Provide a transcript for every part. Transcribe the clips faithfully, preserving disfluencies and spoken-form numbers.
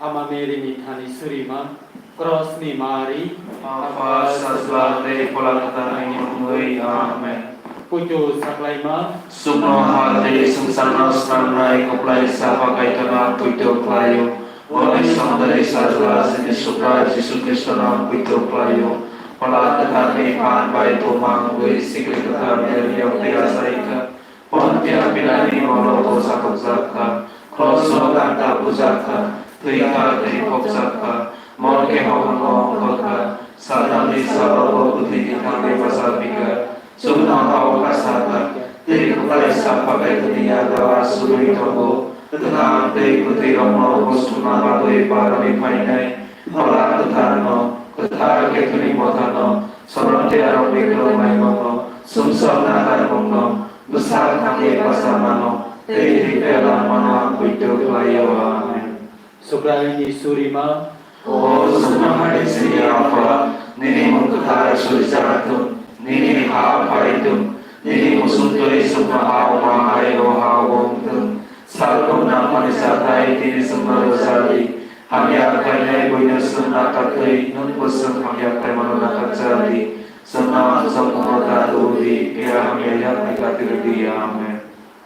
Ama Mary ni thani surima, Cross ni mari, Apha, Sajla tei Phola Kwthar ni mungwi. Amen. Puitu saklaima, Sukno ha tei swngcharno swnamnai Kwplaisa Pha Kaitorno ang puitu khlaio. Boni samdari Sajla chini Subrai Jisu Khristono ang puitu khlaio. Phola Kwthar ni phan bai buma wngwi sikli kwthar Mary ni yaktwi achai kha. Pontia Pilat ni molo bo chakhokjak kha, kroso ganta bujak kha, thwi kha tei phokjak kha, morke hokno wng kha, satalni salo bo bwthwi ni thangwi bacha phi kha, chuknoha o kha sa kha, tei Kwplaisa Pha Kaitorni yago asugwi tongo, kwthang tei kwthwi rokno bosongna bagwi baroni phainai, Phola Kwtharno, Kwthar Catholic Mothano, Soron Tei Arokni Kwrwngnaimungno, Sumsok Naharmungno, Bwsak thangwi bacha mano, tei ripya langmano ang poito khlaio. Amen. Subraiyungni surima. O Subraiyungni sini Apha, nini mung kwthar surijak thung, nini ha phai thung, nini muchung twi chuknoha o ma hai o ha o wng thung. Salbrum nangmani chathai tini chwngno rwja di. Hamya khlainai buino chwng nakar twi, nwngbo chwng hamya khlaimano nakar cha di. Chwngno ang chongmungno da tubu di, phiya hamya yakni kati rw di. Amen.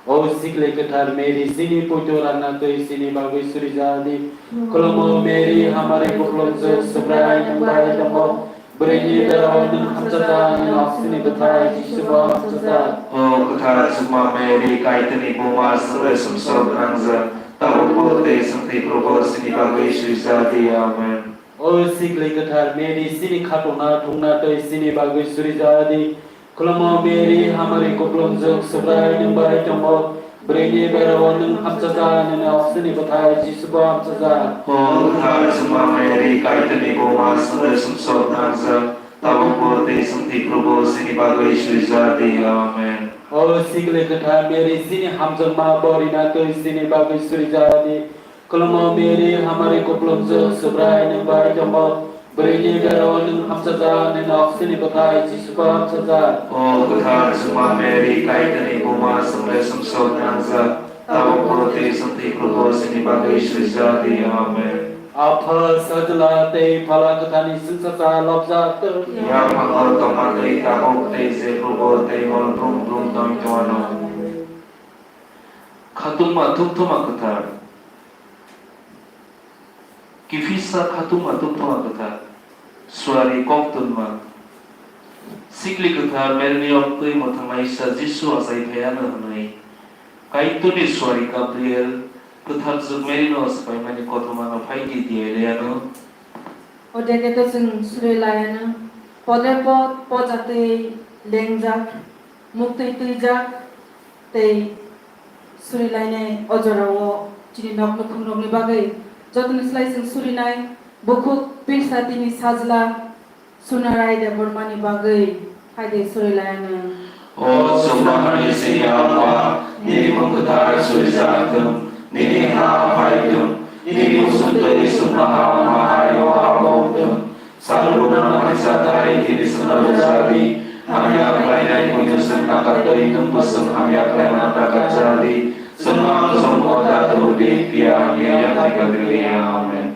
O sikli kwthar Mary, chini poito rangna twi chini bagwi surija di. Khulumo Mary, hamari kuplung jwk, Subrai nwng bai tongo. Bwrwini bera-o nwng hamchajak, nini oksini bwthai Jisubo hamchajak. O kwthar chukma Mary, Kaitorni buma, chwngno sumsok gwnangjak, tabukbo tei chwng thwi phuru bo chini bagwi suija di. Amen. O sikli kwthar Mary, chini khatungna thungna tei chini bagwi surija di. Khulumo Mary, hamari kuplung jwk, Subrai nwng bai tongo. Bwrwini bera-o nwng hamchajak, nini oksini bwthai Jisubo hamchajak. O kwthar chukma Mary, Kaitorni buma, chwngno sumsok gwnangjak, tabukbo tei chwng thwi phuru bo chini bagwi suija di. Amen. O sikli kwthar Mary, chini hamjakma borina twi chini bagwi surija di. Khulumo Mary, hamari kuplung jwk, Subrai nwng bai tongo. Bwrwini bera-o nwng hamchajak, nini oksini bwthai Jisubo hamchajak. O kwthar chukma Mary, Kaitorni buma, chwngno sumsok gwnangjak, tabukbo tei chwng thwi phuru bo chini bagwi suija di. Amen. Apha, Sajla tei Phola Kwtharni chwngsacha lobjak thung. Yaphango tongma twi tabuk tei jephrubo tei hor brum brum tongwi tongwano. Khatungma tungthoma kwthar. Kiphilsa khatungma tungthoma kwthar, suari kok tunma. Sikli kwthar Maryni oktwi mwthangnaisa Jisu achai phaiya hwnwi, Kaitorni suari Gabriel kwthar jwk Maryno swpaimani kothomano phai di, diailaiano. Odekhe to chwng suri laiano, podre pod pojatwi lengjak, muktwi twijak, tei surilainai o jorao chini nok nukhungrokni bagwi jotoni slai chwng surinai bukhuk Pirsatini sajla Sunarai Debbarmani bagwi hai de surilaianw. O chwngno hani sini Apha, nini mung kwthar surijak thung, nini ha phai thung, nini muchung twi chuknoha o ma hai o ha o wng thung. Salrukno nangmani chathai tini chwngno rwja di. Hamya khlainai buino chwng nakar twi nwngbo chwng hamya khlaimano nakar cha di. Chwngno ang chongmung da tubu di, phiya hamya yakni bagwi rw di. Amen.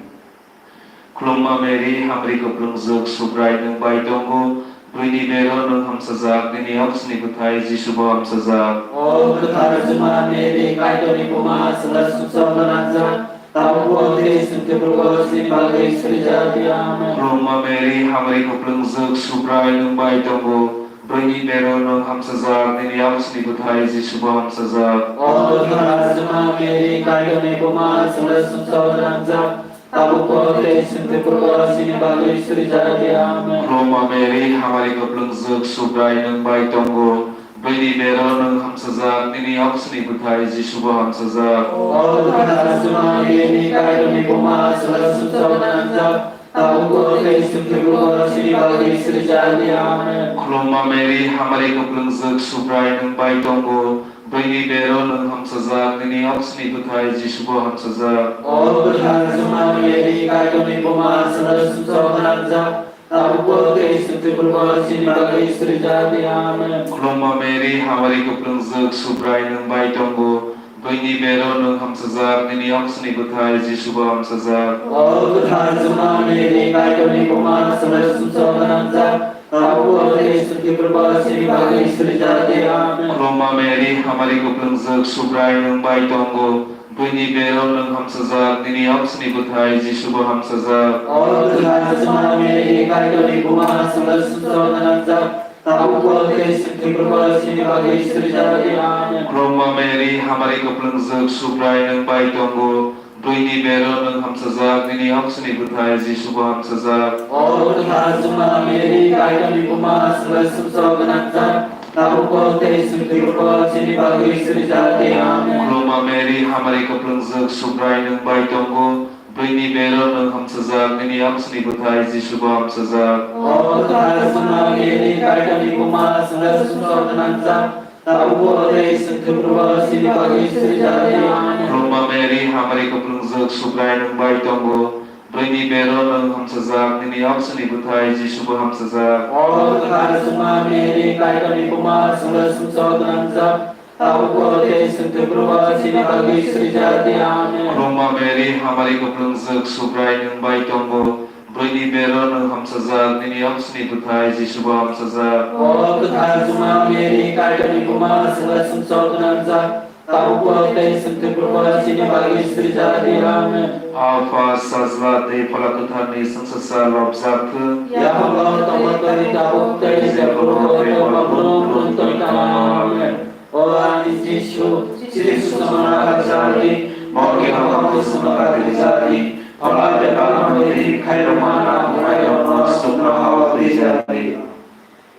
Khulumma Mary, hamri kwplwngjwk, Subrai nwng bai tongo. Bwrwini bero nwng hamchajak, nini oksini bwthai Jisubo hamchajak. O kwthar chwngma Mary, Kaitorni buma, chwngno sumsokno nangjak. Tabukbo tei chwng thwiphurubo chini bagwi suri ja di. Amen. Khulumma Mary, hamari kwplwngjwk, Subrai nwng bai tongo, bwrwini bero nwng hamchajak, nini oksini bwthai Jisubo hamchajak. O kwthar chwngma Mary, Kaitorni buma, chwngno sumsok nangjak, tabukbo tei chwng thwiphurubo chini bagwi suri ja di. Amen. Khulumma Mary, hamari kwplwngjwk, Subrai nwng bai tongo, bwrwini bero nwng hamchajak, nini oksini bwthai Jisubo hamchajak. O kwthar chwngma Mary, Kaitorni buma, chwngno sumsok nangjak, tabukbo tei chwng thwiphurubo chini bagwi suri ja di. Amen. Khulumma Mary, hamari kwplwngjwk, Subrai nwng bai tongo, bwrwini bero nwng hamchajak, nini oksini bwthai Jisubo hamchajak. O kwthar chwngma Mary, Kaitorni buma, chwngno sumsok nangjak, tabukbo tei chwng thwiphurubo chini bagwi suri ja di. Amen. Khulumma Mary, hamari kwplwngjwk, Subrai nwng bai tongo, Buini bero nwng hamsajak, nini oksini bwthai Jisu bo hamsajak. O kwthar Juma Mary, Kaitorni buma, swngcharni sumsok gwnangjak, tabuk o tei swngcharni phurubo chini bagwi sirijak di. Amen. Khulumma Mary, hamari kwplwngjak, Subrai nwng bai tongo. Buini bero nwng hamsajak, nini oksini bwthai Jisu bo hamsajak. O kwthar Juma Mary, Kaitorni buma, swngcharni sumsok gwnangjak, tabuk o tei swngcharni phurubo chini bagwi sirijak di. Amen. Khulumma Mary, hamari kwplwngjak, Subrai nwng bai tongo. Buini bero nwng hamsajak, nini oksini bwthai Jisu bo hamsajak. O kwthar Juma Mary, Kaitorni buma, swngcharni sumsok gwnangjak, tabuk o tei swngcharni phurubo chini bagwi sirijak di. Amen. Khulumma Mary, hamari kwplwngjak, Subrai nwng bai tongo. Buini bero nwng hamsajak, nini oksini bwthai Jisu bo hamsajak. O kwthar Juma Mary, Kaitorni buma, swngcharni sumsok gwnangjak, tabuk o tei swngcharni phurubo chini bagwi sirijak di. Amen. Khulumma Mary, hamari kwplwngjak, Subrai nwng bai tongo. Buini bero nwng hamsajak, nini oksini bwthai Jisu bo hamsajak. O kwthar Juma Mary, Kaitorni buma, swngcharni sumsok gwnangjak, tabuk o tei swngcharni phurubo chini bagwi sirijak di. Amen. Khulumma Mary, hamari kwplwngjak, Subrai nwng bai tongo. Buini bero nwng hamsajak, nini oksini bwthai Jisu bo hamsajak. O kwthar Juma Mary, Kaitorni buma, swngcharni sumsok gwnangjak, tabuk o tei swngcharni phurubo chini bagwi sirijak di. Amen. Apha, Sajla tei Phola Kwtharni chwngsasa lobjak thung. Yaphango tongma tongni tabuk tei jephurubo tei borok borok tongtoi tana. Amen. O ani Jisu, chini suchungno nakarjak di, mokhe hokmung suchungno katirjak di, phola bebak mangwi khairokma nangmung mairokno suchungno hao twijak di.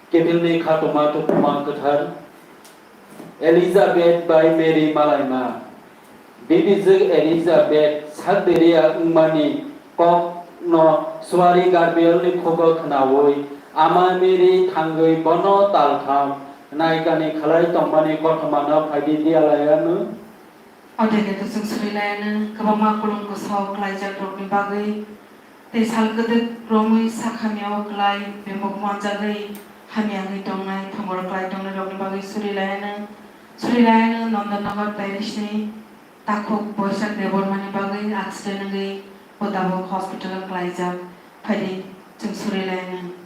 Kiphilni khatungma tubumang kwthar. Elizabeth bai Mary malaima. Bibijwk Elizabeth sak deria wngmani kokno suari Gabrielni khugo khnaui, Ama Mary thangwi bono taltham naikani khlai tongmani kothomano phaidi diya laiya nwng. Odekhe to chwng suri laiya nwng, kwbangma kulum kwsao khlaijak rokni bagwi. Tei sal kwdwk romwi sak hamya o kwlai bemuk manjagwi hamya wngwi tongnai, thongor kwlai tongnai rokni bagwi suri laiya nwng, suri laiya nwng Nandanagar parish ni takhuk Boisak Debbarma ni bagwi accident wngwi bo tabuk hospital o kwlaijak. Phaidi chwng suri laiya nwng.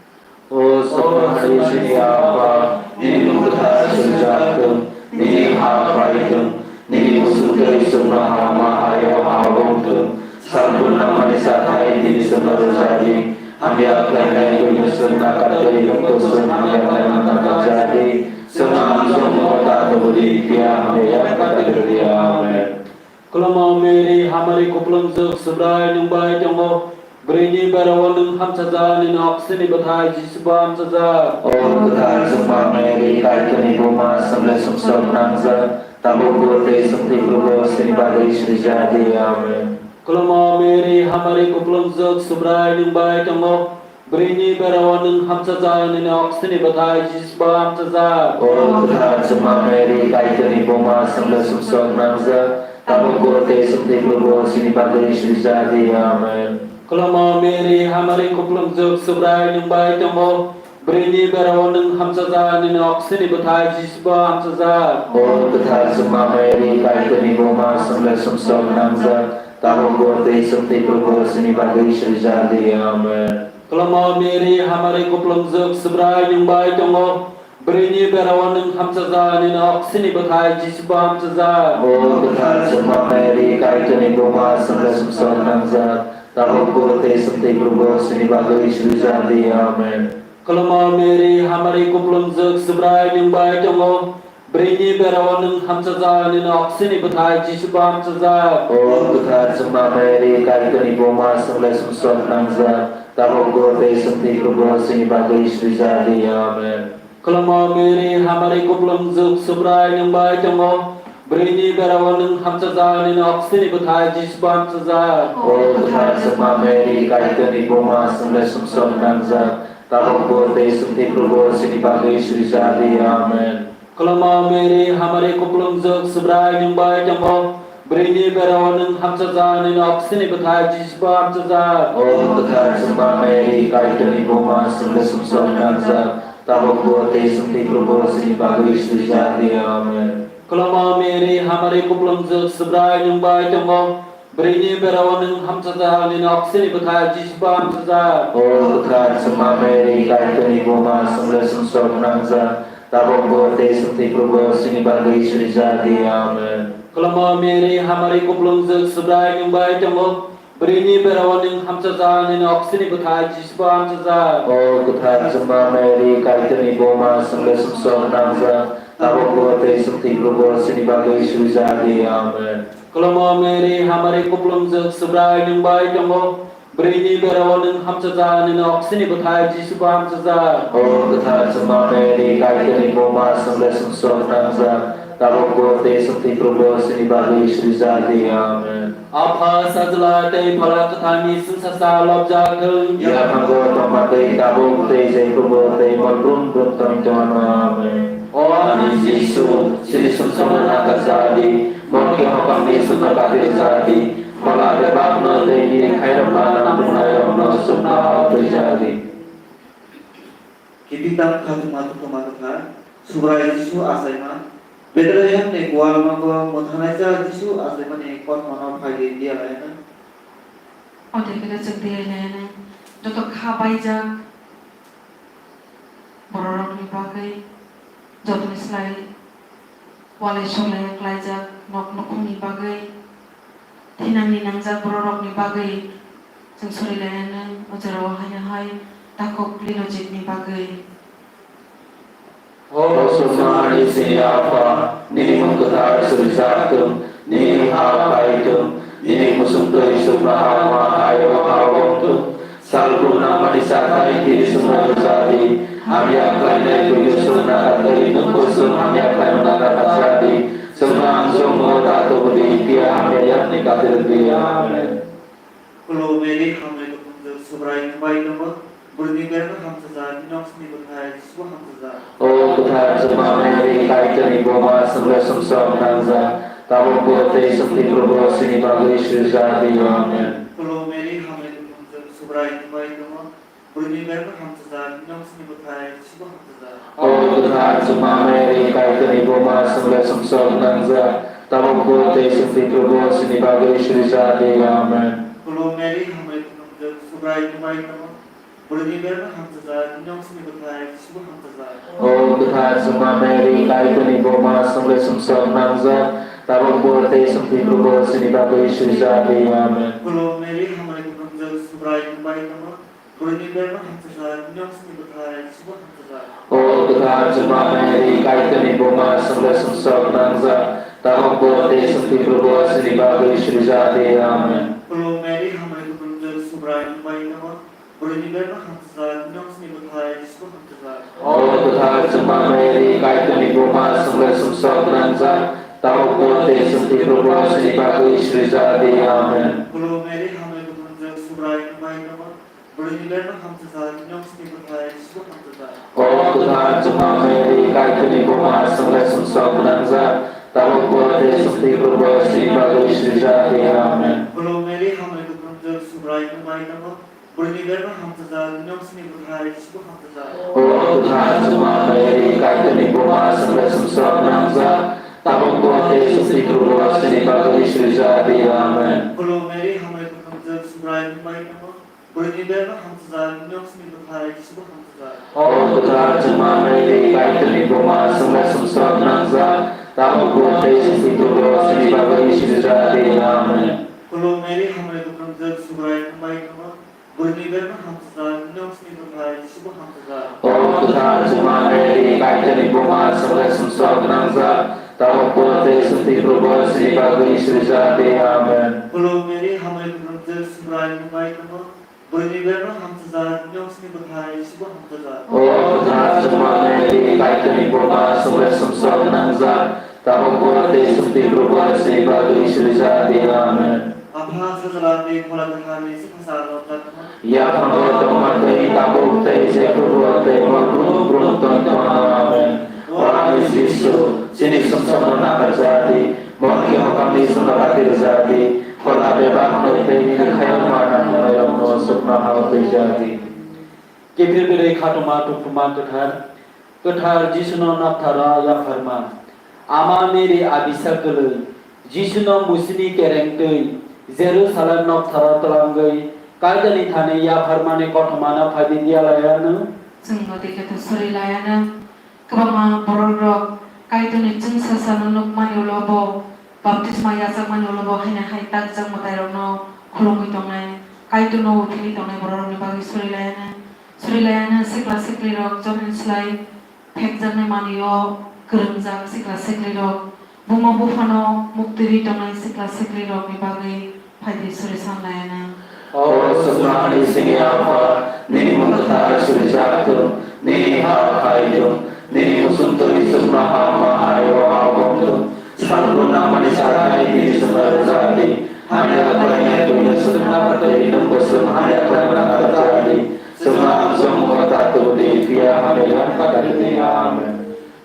O Sono Hari chini Apha, nini mung kwthar swijak thung, nini ha phai thung, nini bwswk twi chuknoha ma hayo ha wng thung. Salbrum nangmani chathai nini chwngno rwja di, hamya khlainai buino chwng nakar twi, bukhuk chwng hamya khlaima nakar ja di. Chwngno amjokmung ta tubu di, phiya hamya yak ta tubu di. Amen. Khulumma Mary, hamari kuplungjwk, Subrai nwng bai tongo. Bwrwini bera-o nwng hamchajak, nini oksini bwthai Jisu bo hamchajak. O kwthar chwngma Mary, Kaitorni buma, chwngno sumsok nangjak, tabukbo tei chwng thwiphrubo chini bagwi sirija di. Amen. Khulumma Mary, hamari kuplungjwk, Subrai nwng bai tongo. Bwrwini bera-o nwng hamchajak, nini oksini bwthai Jisu bo hamchajak. O kwthar chwngma Mary, Kaitorni buma, chwngno sumsok nangjak, tabukbo tei chwng thwiphrubo chini bagwi sirija di. Amen. Khulumma Mary, hamari kuplungjwk, Subrai nwng bai tongo. Bwrwini bera-o nwng hamchajak, nini oksini bwthai Jisu bo hamchajak. O kwthar chwngma Mary, Kaitorni buma, chwngno sumsok nangjak, tabukbo tei chwng thwiphrubo chini bagwi sirija di. Amen. Khulumma Mary, hamari kuplungjwk, Subrai nwng bai tongo. Bwrwini bera-o nwng hamchajak, nini oksini bwthai Jisu bo hamchajak. O kwthar chwngma Mary, Kaitorni buma, chwngno sumsok nangjak, tabukbo tei chwng thwiphrubo chini bagwi sirija di. Amen. Khulumma Mary, hamari kuplungjwk, Subrai nwng bai tongo. Bwrwini bera-o nwng hamchajak, nini oksini bwthai Jisu bo hamchajak. O kwthar chwngma Mary, Kaitorni buma, chwngno sumsok nangjak, tabukbo tei chwng thwiphrubo chini bagwi sirija di. Amen. Khulumma Mary, hamari kuplungjwk, Subrai nwng bai tongo. Bwrwini bera-o nwng hamchajak, nini oksini bwthai Jisu bo hamchajak. O kwthar chwngma Mary, Kaitorni buma, chwngno sumsok nangjak, tabukbo tei chwng thwiphrubo chini bagwi sirija di. Amen. Khulumma Mary, hamari kuplungjwk, Subrai nwng bai tongo. Bwrwini bera-o nwng hamchajak, nini oksini bwthai Jisu bo hamchajak. O kwthar chwngma Mary, Kaitorni buma, chwngno sumsok nangjak, tabukbo tei chwng thwiphrubo chini bagwi sirija di. Amen. Kwlwngma Mary, hamari kuplungjwk, Subrai nwng bai tongo. Bwrwini berao nwng hamchajak, nini oksini bwthai Jisubo hamchajak. O kwthar chwngma Mary, Kaitorni buma, chwngno sumsok nangjak, tabukbo tei chwng thwi phurubo chini bagwi sirijak di. Amen. Kwlwngma Mary, hamari kuplungjwk, Subrai nwng bai tongo. Bwrwini berao nwng hamchajak, nini oksini bwthai Jisubo hamchajak. O kwthar chwngma Mary, Kaitorni buma, chwngno sumsok nangjak, tabukbo tei chwng thwi phurubo chini bagwi sirijak di. Amen. Kwlwngma Mary, hamari kuplungjwk, Subrai nwng bai tongo. Bwrwini berao nwng hamchajak, nini oksini bwthai Jisubo hamchajak. O kwthar chwngma Mary, Kaitorni buma, chwngno sumsok nangjak, tabukbo tei chwng thwi phurubo chini bagwi sirijak di. Amen. Apha, Sajla tei Phola Kwtharni chwngsacha lobjak thung. Yaphango tongma tei tabuk tei jai phurubo tei mol brum brum tongthono. Amen. O ani Jisu, chini sumsokno nakarjak di, mol khe hokhamni sumno katirjak di, phola bebakno tei bini khairokma nangmungnairokno chuknoha twijak di. Kibi tam khatungma tongthokma kwthar, Subrai Jisu achaima, Bethlehemni kualmago mwthanaijak Jisu achaimani kothomano phai di, phiya lai hwnwi. O de khe chwng phiya lai hwnwi, joto kha baijak bororokni bagwi, jotoni slai walai solai klaijak nok nukhungni bagwi, thinangni nangjak bororokni bagwi chwng sori lai hwnwi, o jorao haino hai takhuk Linojitni bagwi. O Sumani chini Apha, nini mung kwthar surijak thung, nini ha phai thung, nini muchung twi chuknoha wngma hai o ha wng thung. Salbrum nangmani chathai tini chwngno rwjak di. Hamya khlainai buino chwng nakardi, nwngbo chwng hamya khlaimano nakarjak di. Chwngno ang chongmung da tubu di, phiya hamya yakni katirok di. Amen. Khulum Mary, hamri kuplungjwk, Subrai nwng bai tongo. Bwrwini berno hamchajak, nini oksini bwthai Jisubo hamchajak. O kwthar chwngma Mary, Kaitorni buma, chwngno sumsok nangjak, tabukbo tei chwng thwi phurubo chini bagwi sirijak di. Amen. Khulum Mary, hamri kuplungjwk, Subrai nwng bai tongo. Bwrwini berno hamchajak, nini oksini bwthai Jisubo hamchajak. O kwthar chwngma Mary, Kaitorni buma, chwngno sumsok nangjak, tabukbo tei chwng thwi phurubo chini bagwi sirijak di. Amen. Khulum Mary, hamri kuplungjwk, Subrai nwng bai tongo. Bwrwini berno hamchajak, nini oksini bwthai Jisubo hamchajak. O kwthar chwngma Mary, Kaitorni buma, chwngno sumsok nangjak, tabukbo tei chwng thwi phurubo chini bagwi sirijak di. Amen. Khulum Mary, hamri kuplungjwk, Subrai nwng bai tongo. Bwrwini berno hamchajak, nini oksini bwthai Jisubo hamchajak. O kwthar chwngma Mary, Kaitorni buma, chwngno sumsok nangjak, tabukbo tei chwng thwi phurubo chini bagwi sirijak di. Amen. Khulum Mary, hamri kuplungjwk, Subrai nwng bai tongo. Bwrwini berno hamchajak, nini oksini bwthai Jisubo hamchajak. O kwthar chwngma Mary, Kaitorni buma, chwngno sumsok nangjak, tabukbo tei chwng thwi phurubo chini bagwi sirijak di. Amen. Khulum Mary, hamri kuplungjwk, Subrai nwng bai tongo. Bwrwini berno hamchajak, nini oksini bwthai Jisubo hamchajak. O kwthar chwngma Mary, Kaitorni buma, chwngno sumsok nangjak, tabukbo tei chwng thwi phurubo chini bagwi sirijak di. Amen. Khulum Mary, hamri kuplungjwk, Subrai nwng bai tongo. Bwrwini berno hamchajak, nini oksini bwthai Jisubo hamchajak. O kwthar chwngma Mary, Kaitorni buma, chwngno sumsok nangjak, tabukbo tei chwng thwi phurubo chini bagwi sirijak di. Amen. Khulum Mary, hamri kuplungjwk, Subrai nwng bai tongo. Bwrwini berno hamchajak, nini oksini bwthai Jisubo hamchajak. O kwthar chwngma Mary, Kaitorni buma, chwngno sumsok nangjak, tabukbo tei chwng thwi phurubo chini bagwi sirijak di. Amen. Khulum Mary, hamri kuplungjwk, Subrai nwng bai tongo. Bwrwini berno hamchajak, nini oksini bwthai Jisubo hamchajak. O kwthar chwngma Mary, Kaitorni buma, chwngno sumsok nangjak, tabukbo tei chwng thwi phurubo chini bagwi sirijak di. Amen. Khulum Mary, hamri kuplungjwk, Subrai nwng bai tongo. Bwrwini berno hamchajak, nini oksini bwthai Jisubo hamchajak. O kwthar chwngma Mary, Kaitorni buma, chwngno sumsok nangjak, tabukbo tei chwng thwi phurubo chini bagwi sirijak di. Amen. Apha, Sajla tei Phola Kwtharni chwngsacha lobjak thung. Yaphango tongma tei tabuk tei jai phurubo tei mol brum brum tongthono. Amen. O ani Jisu, chini sumsokno nakarjak di, mol khe hokhamni sumno katirjak di, phola bebakno tei bini khairokma nangmungnairokno chuknoha twijak di. Kiphilbirwi khatungma tongthokma kwthar, kwthar Jisuno nabtharo yapharma. Ama Mary abisa kwlwi, Jisuno musini kereng twi Jerusalem noktharo twlangwi Kaitorni thani yapharmani kothomano phaidi diya laiya nw. Chwngno tei khe to suri laiya nw. Kwbangma bororok Kaitorni chwngsasano nukmani ulo bo baptisma yachakmani ulo bo haino hai takjak mwtairokno khulumwi tongnai, Kaitorno uphilwi tongnai bororokni bagwi suri laiya nw. Suri laiya nw sikla siklirok Johani slai phekjaknai manwi-o kwrwngjak sikla siklirok, buma buphano muktwi rwi tongnai sikla siklirokni bagwi phaidi suri san laiya nw. O swkmani simi Apha, nini mung kwthar surijak thung, nini ha khai thung, nini muchung twi swkma ha ma hai-o ha bong thung. Salbrum nangmani chaknai nini swkma rwjak di, hamya khlainai buino swkma twi nwng bo swkma hamya khlaimani rwjak di. Swkma ang chongmung ta tubu di, phiya hamya yang ta tubu di. Amen.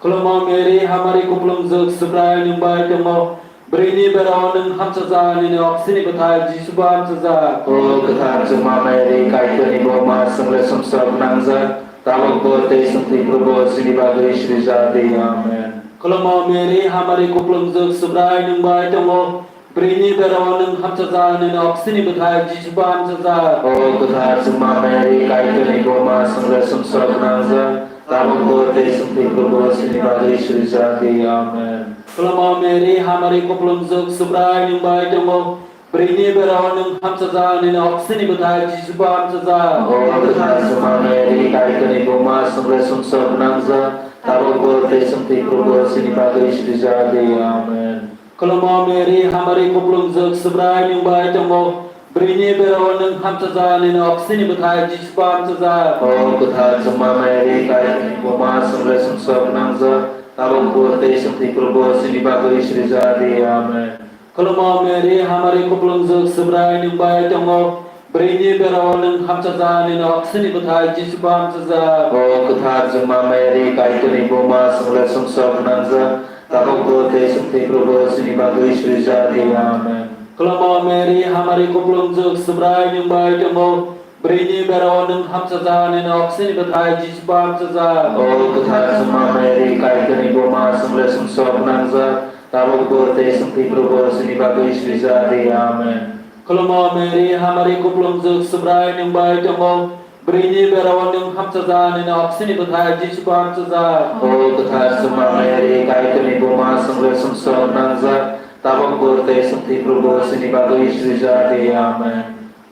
Khulumo Mary, hamari kuplungjwk, Subrai nwng bai tongo. Bwrwini berao nwng hamchajak, nini oksini bwthai Jisu bo hamchajak. O kwthar chwngma Mary, Kaitorni buma, chwng le sumsok gwnangjak, tabuk bo tei chwng thwi phuru bo chini bagwi srijak di. Amen. Khulumo Mary, hamari kuplungjwk, Subrai nwng bai tongo. Bwrwini berao nwng hamchajak, nini oksini bwthai Jisu bo hamchajak. O kwthar chwngma Mary, Kaitorni buma, chwng le sumsok gwnangjak, tabuk bo tei chwng thwi phuru bo chini bagwi srijak di. Amen. Khulumo Mary, hamari kuplungjwk, Subrai nwng bai tongo. Bwrwini berao nwng hamchajak, nini oksini bwthai Jisu bo hamchajak. O kwthar chwngma Mary, Kaitorni buma, chwng le sumsok gwnangjak, tabuk bo tei chwng thwi phuru bo chini bagwi srijak di. Amen. Khulumo Mary, hamari kuplungjwk, Subrai nwng bai tongo. Bwrwini berao nwng hamchajak, nini oksini bwthai Jisu bo hamchajak. O kwthar chwngma Mary, Kaitorni buma, chwng le sumsok gwnangjak, tabuk bo tei chwng thwi phuru bo chini bagwi srijak di. Amen. Khulumo Mary, hamari kuplungjwk, Subrai nwng bai tongo. Bwrwini berao nwng hamchajak, nini oksini bwthai Jisu bo hamchajak. O kwthar chwngma Mary, Kaitorni buma, chwng le sumsok gwnangjak, tabuk bo tei chwng thwi phuru bo chini bagwi srijak di. Amen. Khulumo Mary, hamari kuplungjwk, Subrai nwng bai tongo. Bwrwini berao nwng hamchajak, nini oksini bwthai Jisu bo hamchajak. O kwthar chwngma Mary, Kaitorni buma, chwng le sumsok gwnangjak, tabuk bo tei chwng thwi phuru bo chini bagwi srijak di. Amen. Khulumo Mary, hamari kuplungjwk, Subrai nwng bai tongo. Bwrwini berao nwng hamchajak, nini oksini bwthai Jisu bo hamchajak. O kwthar chwngma Mary, Kaitorni buma, chwng le sumsok gwnangjak, tabuk bo tei chwng thwi phuru bo chini bagwi srijak di. Amen.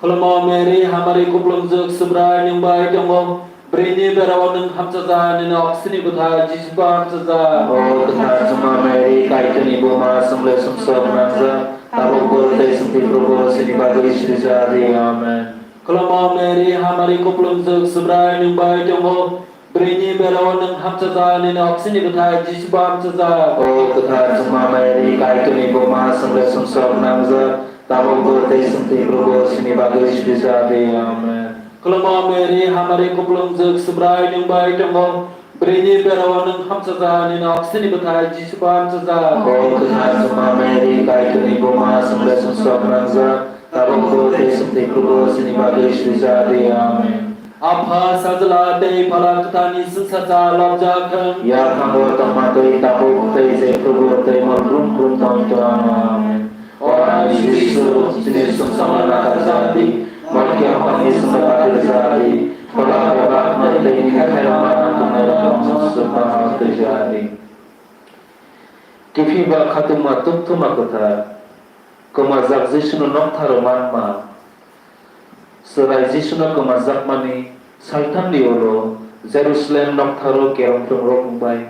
Khulumo Mary, hamari kuplungjwk, Subrai nwng bai tongo. Bwrwini berao nwng hamchajak, nini oksini bwthai Jisu bo hamchajak. O kwthar chwngma Mary, Kaitorni buma, chwng le sumsok gwnangjak, tabuk bo tei chwng thwi phuru bo chini bagwi srijak di. Amen. Khulumo Mary, hamari kuplungjwk, Subrai nwng bai tongo. Bwrwini berao nwng hamchajak, nini oksini bwthai Jisu bo hamchajak. O kwthar chwngma Mary, Kaitorni buma, chwng le sumsok gwnangjak, tabuk bo tei chwng thwi phuru bo chini bagwi srijak di. Amen. Khulumo Mary, hamari kuplungjwk, Subrai nwng bai tongo. Bwrwini berao nwng hamchajak, nini oksini bwthai Jisu bo hamchajak. O kwthar chwngma Mary, Kaitorni buma, chwng le sumsok gwnangjak, tabuk bo tei chwng thwi phuru bo chini bagwi srijak di. Amen. Apha, Sajla tei Phala Kwtharni chwngsacha lobjak thung. Yaphango tongma twi tabuk tei jephrubo tei mol brum brum tong tong. Amen. O ani Jisu, chini sumsokno nakarjak di, mol kiyaphangni sumno batirjak di, phola phola hwnwi tei ni khairokma nangkuknairokno sumsokno twijak di. Kiphilba khatungma tukthuma kwthar, kwmajak Jisuno noktharo manma. Chwrai Jisuno kwmajakmani salthamni ulo Jerusalem noktharo kerongthungrok wngbai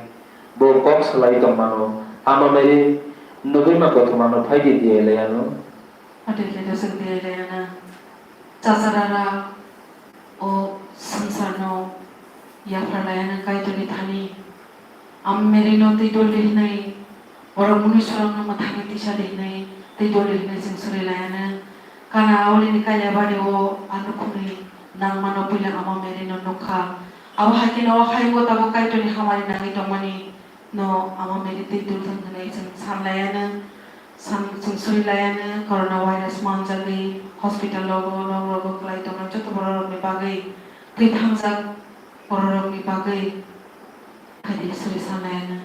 bo kok salai tongmano, Ama Mary nugwima kothomano phaidi diya laiya nw. Ate khe dosok diya laiya nw. Chacharara o swngcharno yapharlaiya nw Kaitorni thani. Ama Mary no twi dol di hwnwi, borok mwnwi sorokno mwthangwi tisa di hwnwi twi dol di hwnwi chwng suri laiya nw. Kana aulini kaiya bari o a nukhungni nangmano puila Ama Mary no nukha. Abo hai kheno o hayungo tabuk Kaitorni hamari nangwi tongmani no Ama Mary twi dol thung hwnwi chwng san laiya nw. San, chwng suri laiya nw, corona virus manjagwi hospital rogo, nok rogo kwlai tongnai joto bororokni bagwi, thwi thangjak bororokni bagwi, phaidi suri san laiya nw.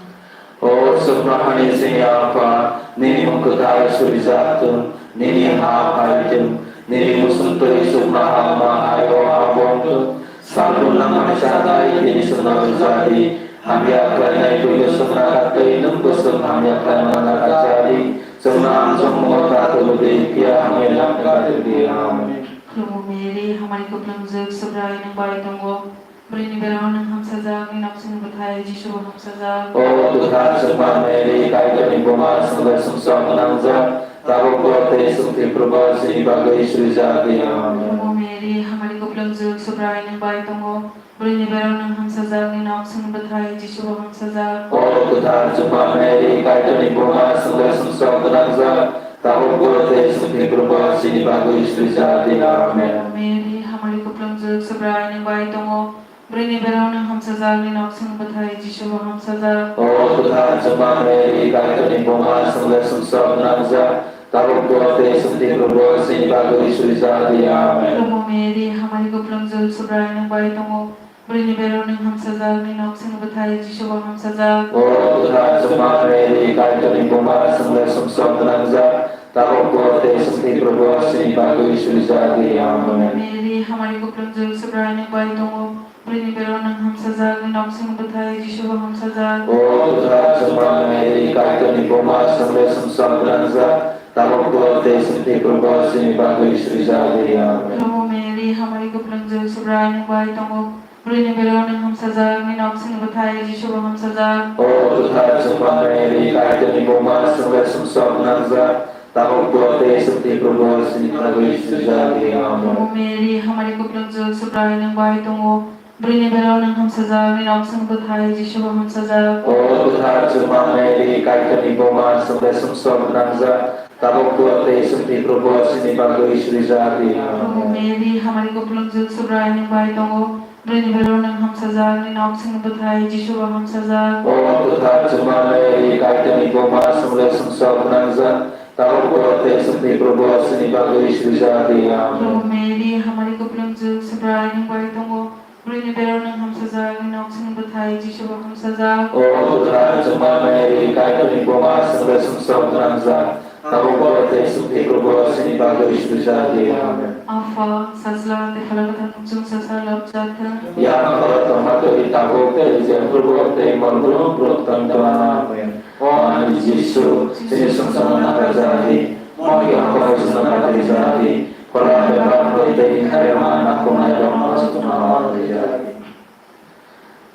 O swkna hani chini Apha, nini mung kwthar surijak thung, nini ha phai thung, nini muchung twi swkna ha ma hai o ha bo wng thung. Salbrum nangmani cha tei tini chwngno rw ja di, hamya khlainai buino chwngno kha tei nwng bo chwng hamya khlaimano rw ja di. Chwngno ang chongmungo ta tubu di, phiya hamya lamka rw di. Amen. Khulumo Mary, hamari kwplwngjwk, Subrai nwng bai tongo. Bwrwini berao nwng hamsajak, nini nok sini bwthai Jisu bo hamsajak. O kwthar chwngma Mary, Kaitorni buma, chwngno sumsok gwnangjak, tabukbo tei chwng thwiphrubo chini bagwi surijak di. Amen. Khulumo Mary, hamari kwplwngjwk, Subrai nwng bai tongo. Bwrwini berao nwng hamsajak, nini nok sini bwthai Jisu bo hamsajak. O kwthar chwngma Mary, Kaitorni buma, chwngno sumsok gwnangjak, tabukbo tei chwng thwiphrubo chini bagwi surijak di. Amen. Khulumo Mary, hamari kwplwngjwk, Subrai nwng bai tongo. Bwrwini berao nwng hamsajak, nini nok sini bwthai Jisu bo hamsajak. O kwthar chwngma Mary, Kaitorni buma, chwngno sumsok gwnangjak, tabukbo tei chwng thwiphrubo chini bagwi surijak di. Amen. Khulumo Mary, hamari kwplwngjwk, Subrai nwng bai tongo. Bwrwini berao nwng hamsajak, nini nok sini bwthai Jisu bo hamsajak. O kwthar chwngma Mary, Kaitorni buma, chwngno sumsok gwnangjak, tabukbo tei chwng thwiphrubo chini bagwi surijak di. Amen. Mary, hamari kwplwngjwk, Subrai nwng bai tongo. Bwrwini berao nwng hamsajak, nini nok sini bwthai Jisu bo hamsajak. O kwthar chwngma Mary, Kaitorni buma, chwngno sumsok gwnangjak, tabukbo tei chwng thwiphrubo chini bagwi surijak di. Amen. Khulumo Mary, hamari kwplwngjwk, Subrai nwng bai tongo. Bwrwini berao nwng hamsajak, nini nok sini bwthai Jisu bo hamsajak. O kwthar chwngma Mary, Kaitorni buma, chwngno sumsok gwnangjak, tabukbo tei chwng thwiphrubo chini bagwi surijak di. Amen. Khulumo Mary, hamari kwplwngjwk, Subrai nwng bai tongo. Bwrwini berao nwng hamsajak, nini nok sini bwthai Jisu bo hamsajak. O kwthar chwngma Mary, Kaitorni buma, chwngno sumsok gwnangjak, tabukbo tei chwng thwiphrubo chini bagwi surijak di. Amen. Khulumo Mary, hamari kwplwngjwk, Subrai nwng bai tongo. Bwrwini berao nwng hamsajak, nini nok sini bwthai Jisu bo hamsajak. O kwthar chwngma Mary, Kaitorni buma, chwngno sumsok gwnangjak, tabukbo tei chwng thwiphrubo chini bagwi surijak di. Amen. Khulumo Mary, hamari kwplwngjwk, Subrai nwng bai tongo. Bwrwini berao nwng hamsajak, nini nok sini bwthai Jisu bo hamsajak. O kwthar chwngma Mary, Kaitorni buma, chwngno sumsok gwnangjak, tabukbo tei chwng thwiphrubo chini bagwi surijak di. Amen. Apha, Sajla tei Phola Kwthar nwng chwngsacha lobjak thung. Yaphang khoro tongma twi tabuk tei jephrubo tei mol brung brung tong tongma. Amen. O ani Jisu, chini sumsokno nakarjak di, mol yaphang khoro chwngno nakarjak di, phola bebak tei tei khairokma nakhungnairokno chwngno nakarjak di.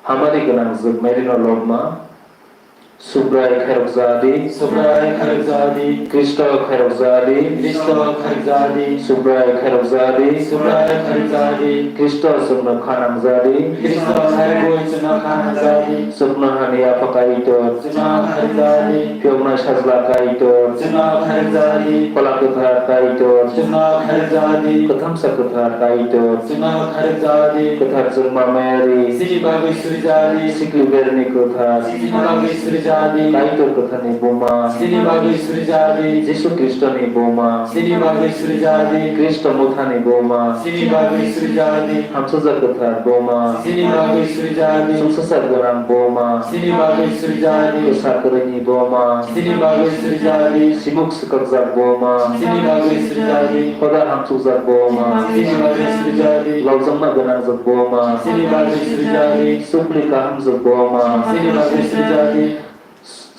Hamari gwnangjwk Maryno lobma. Subrai khairokjak di. Subrai khairokjak di. Khristo khairokjak di. Khristo khairokjak di. Subrai khairokjak di. Subrai khairokjak di. Khristo chwngno kha nangjak di. Khristo khairokwi chwngno kha nangjak di. Chwngno hani Apha Kaitor. Chwngno khairokjak di. Phiyoknai Sajla Kaitor. Chwngno khairokjak di. Phola Kwthar Kaitor. Chwngno khairokjak di. Kwthangsa Kwthar Kaitor. Chwngno khairokjak di. Kwthar Chwngma Mary. Chini bagwi surijak di. Sikli Berni Kwthar. Chini bagwi surijak di. Kaitor Kwtharni buma. Chini bagwi surijak di. Jisu Khristoni buma. Chini bagwi surijak di. Khristo Mothani buma. Chini bagwi surijak di. Hamsajak Kwthar buma. Chini bagwi surijak di. Chwngsacha gwnang buma. Chini bagwi surijak di. Kwsa kwrwini buma. Chini bagwi surijak di. Simuk swkakjak buma. Chini bagwi surijak di. Hoda hamsukjak buma. Chini bagwi surijak di. Lobjakma gwnangjak buma. Chini bagwi surijak di. Supli kahamjak buma. Chini bagwi surijak di.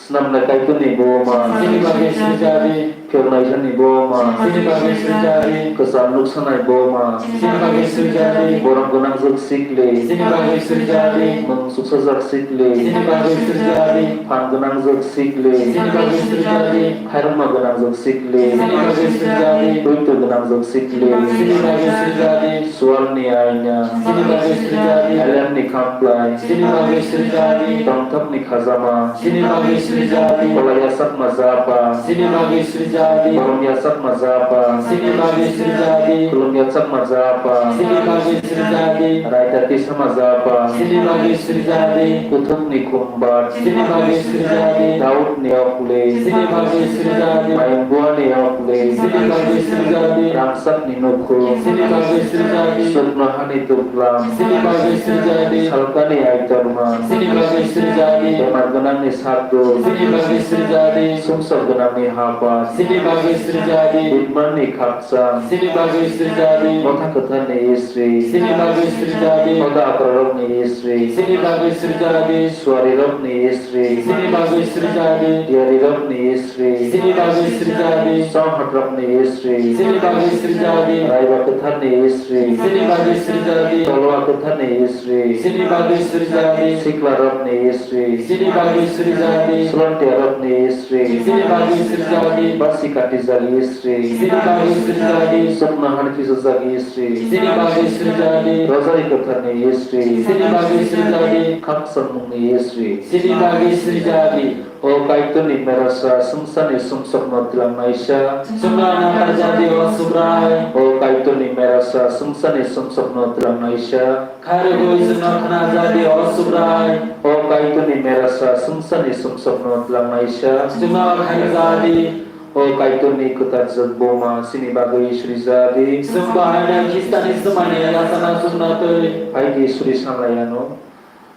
Snamnai Kaitorni buma. Chini bagwi surijak di. Phiyoknaisani buma. Chini bagwi surijak di. Kwcham nuksanai buma. Chini bagwi surijak di. Borom gwnangjak sikli. Chini bagwi surijak di. Mwng suksajak sikli. Chini bagwi surijak di. Phan gwnangjak sikli. Chini bagwi surijak di. Khairokma gwnangjak sikli. Chini bagwi surijak di. Poito gwnangjak sikli. Chini bagwi surijak di. Sualni aina. Chini bagwi surijak di. Elemni khamplai. Chini bagwi surijak di. Tongthokni khajama. Chini bagwi surijak di. Kola yachakma japa. Chini bagwi surijak di. Borom yachakma japa. Chini bagwi surijak di. Khulum yachakma japa. Chini bagwi surijak di. Raida tisama japa. Chini bagwi surijak di. Kuthukni khumbar. Chini bagwi surijak di. Daudni okli. Chini bagwi surijak di. Mayung buani okli. Sini bagwi swijadi. Rangchakni nukhung. Sini bagwi swijadi. Chuknohani duplam. Sini bagwi swijadi. Salkani aitorma. Sini bagwi swijadi. Bemar gwnangni sakduk. Sini bagwi swijadi. Sumsok gwnangni hapar. Sini bagwi swijadi. Bidmarni khakchang. Sini bagwi swijadi. Motha kwtharni isri. Sini bagwi swijadi. Hoda akrarokni isri. Sini bagwi swijadi. Suarirokni isri. Sini bagwi swijadi. Diyarirokni isri. Sini bagwi swijadi. Chonghotrokni isri. Sini bagwi swijadi. Raiba kwtharni isri. Sini bagwi swijadi. Tolwa kwtharni isri. Sini bagwi swijadi. Siklarokni isri. Sini bagwi swijadi. Solomtiyarokni isri. Sini bagwi swijadi. Basi katijak isri. Sini bagwi swijadi. Chuknohani pisajak isri. Sini bagwi swijadi. Rosary kwtharni isri. Sini bagwi swijadi. Khakchangmungni isri. Sini bagwi swijadi. O Kaitorni merasa swngcharni sumsokno twlangnaisa. Chwngno nakarjadi o Subrai. O Kaitorni merasa swngcharni sumsokno twlangnaisa. Khairogwi chwngno khnajadi o Subrai. O Kaitorni merasa swngcharni sumsokno twlangnaisa. Chwngno khairjadi. O Kaitorni kwthar jwk buma chini bagwi surijadi. Chwng bahaino Khristani swmani yachana chukna twi. Phaidi suri sanlaiano.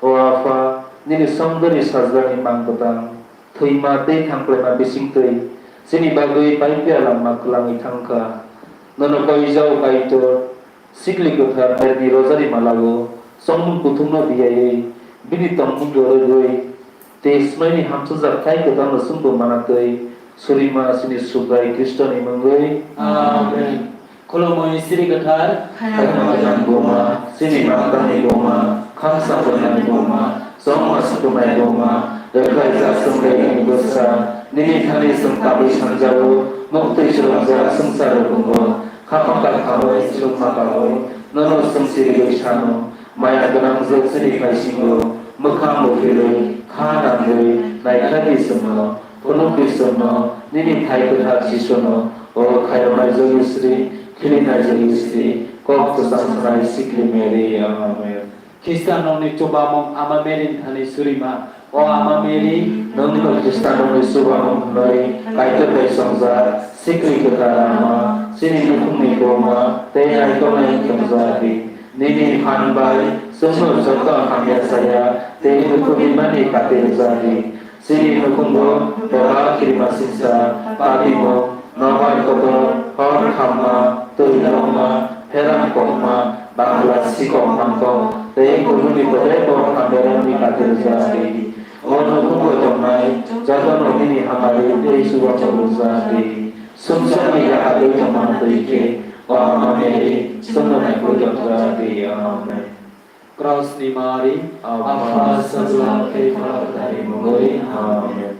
O Apha, nini songdorni sajlani mang kwthang, thwima tei thangplaima bisingtwi chini bagwi pai phiya langma kwlangwi thang kha. Nono koijao Kaitor, sikli kwthar Maryni rosary malao chongmung kuthumno biyaiwi bini tongmungno rwgwi tei swmaini hamchwjak thai kwtalno chwngbo manatwi surima chini Subrai Khristoni mungwi. Amen. Khulumui siri kwthar. Khairokma gwnang buma, chini mangtangni buma, khakchang gwnangni buma, chongma sukumai buma, rwkhlaijak chwngkhaiyungni bwsa, nini thani chwng tabwi sanjao, muktwi swrwngjak swngchar rwkwngo, khapang kha khaui chwng ma kaui, nono chwng sirigwi sano, maya gwnang jwk chini paisingo, mwkhang bo phirwi, kha nangwi, naikhlai di chwngno. Phunukdi chwngno, nini thai kwthar Jisuno, o khairoknai Jogishri, khilinai Jogishri, kok kwchang sanai sikli Mary. Amen. Khristanokni chubamung Ama Mary ni thani surima. O Ama Mary, nwngno Khristanokni chubamung hwnwi Kaitor bai chongjak, sikli kwthar Ama, chini nukhungni buma tei naikolnai wng tongjakdi. Nini phan bai chwngno joto hamya saya tei nukhungni mani kati rwjakdi. Chini nukhungo doga kirima singsa, pabimo, nobar kotor, hor khamma, twi nongma, pherang kokma, bangla sikok mangkok, tei kubuni kotor kok hamya rokni kati rwjakdi. O nukhungo tongnai jotono nini hamari tei chubamu rwjakdi. Sumsokni yakarwi tongmani twi khe, o Ama Mary, chwngno naikolwi tongjakdi. Amen. Krosni Mari, Apha, Sajla tei Phola Kwtharni mungwi. Amen.